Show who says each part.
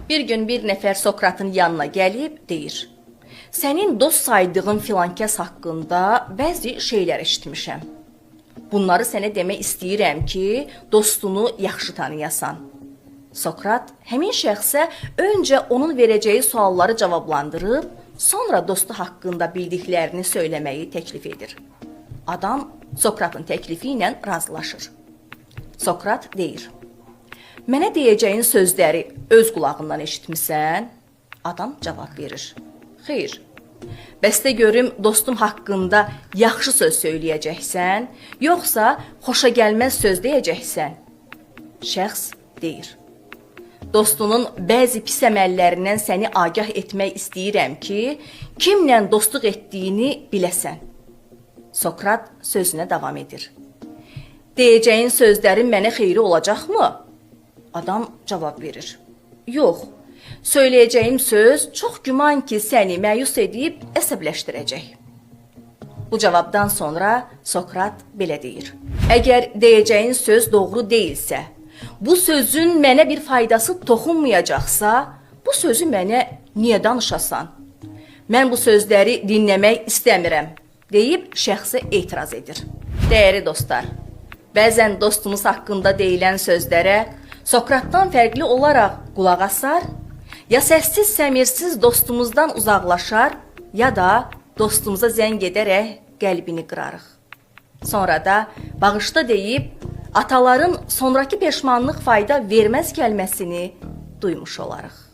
Speaker 1: Bir gün bir nəfər Sokratın yanına gəlib deyir: "Sənin dost saydığın filankəs haqqında bəzi şeylər eşitmişəm. Bunları sənə demək istəyirəm ki, dostunu yaxşı tanıyasan." Sokrat həmin şəxsə öncə onun verəcəyi sualları cavablandırıb, sonra dostu haqqında bildiklərini söyləməyi təklif edir. Adam Sokratın təklifi ilə razılaşır. Sokrat deyir: "Mənə deyəcəyin sözləri öz qulağından eşitmisən?" Adam cavab verir: "Xeyr." "Bəs də görüm dostum haqqında yaxşı söz söyləyəcəksən, yoxsa xoşagəlməz söz deyəcəksən?" Şəxs deyir: "Dostunun bəzi pis əməllərindən səni agah etmək istəyirəm ki, kimlə dostluq etdiyini biləsən." Sokrat sözünə davam edir: "Deyəcəyin sözlərin mənə xeyri olacaqmı?" Adam cavab verir: "Yox. Söyləyəcəyim söz çox güman ki, səni məyus edib əsəbləşdirəcək." Bu cavabdan sonra Sokrat belə deyir: "Əgər deyəcəyin söz doğru deyilsə, bu sözün mənə bir faydası toxunmayacaqsa, bu sözü mənə niyə danışasan? Mən bu sözləri dinləmək istəmirəm", deyib şəxsə etiraz edir. Dəyərli dostlar, bəzən dostumuz haqqında deyilən sözlərə Sokratdan fərqli olaraq qulaq asar, ya səssiz səmirsiz dostumuzdan uzaqlaşar, ya da dostumuza zəng edərək qəlbini qırarıq. Sonra da bağışla deyib ataların sonrakı peşmanlıq fayda verməz kəlməsini duymuş olarıq.